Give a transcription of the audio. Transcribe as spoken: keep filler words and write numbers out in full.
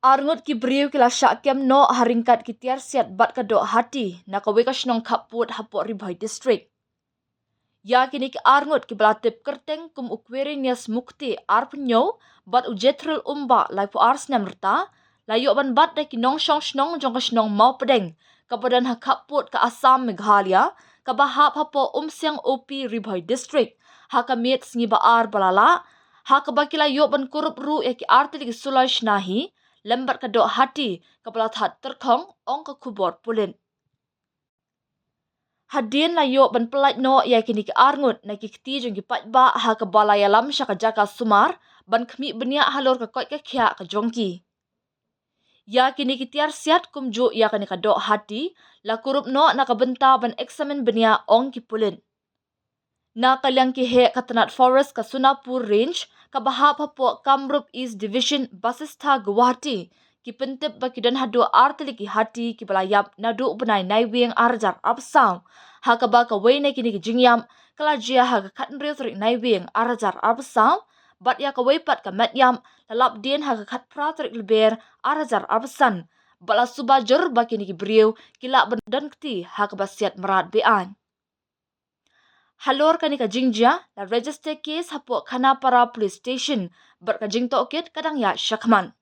Arngut ki briew ki la shah kem noh ha ryngkat ki tiar siat bad ka doh hati na kawei ka shnong khappud hapoh Ri Bhoi District. Ïa kine ki arngut kiba la tip kyrteng kum u Quirinius Mukti arphew hynñiew bad u Jethril Umbah laiphew ar snem rta, la ïoh ban bat da ki nongshong shnong jong ka shnong Mawpdeng kaba don ha khappud ka Assam Meghalaya, kaba hap hapoh Umsiang O P Ri Bhoi District, ha ka miet sngi ba ar ba la lah, ha kaba ki la ïoh ban kurup ruh ïa ki artylli ki suloi shna hi, lem bad ka doh hati kaba la thad tyrkhong, ong ka khubor pulit. Hadien la ïoh ban pyllait noh ïa kine ki arngut na ki kti jong ki paidbah ha kaba la ïalam sha ka jaka sumar ban khmih bniah halor ka koit ka khiah ka jong ki. Ïa kine ki tiar siat kumjuh ïa kane ka doh hati la kurup noh na ka bynta ban eksamin bniah, ong ki pulit. Na ka liang ki heh ka tnat Forest ka Sonapur Range kaba hap hapoh Kamrup East Division Basistha Guwahati ki pyntip ba ki don haduh artylli ki hati kiba la ïap naduh u bnai Naiwieng ar hajar arphew saw, ha kaba kawei na kine ki jingïap ka la jia ha ka khathynriew tarik Naiwieng ar hajar arphew saw, bad ïa kawei pat ka met ïap la lap dien ha ka khatphra tarik Lber ar hajar arphew san, bad la suba jur ba kine ki briew ki lah ban don kti ha kaba siat mrad beaiñ. Halor kane ka jingjia la register case hapoh Khanapara Police Station bad ka jingtohkit ka dang ïaid shakhmat.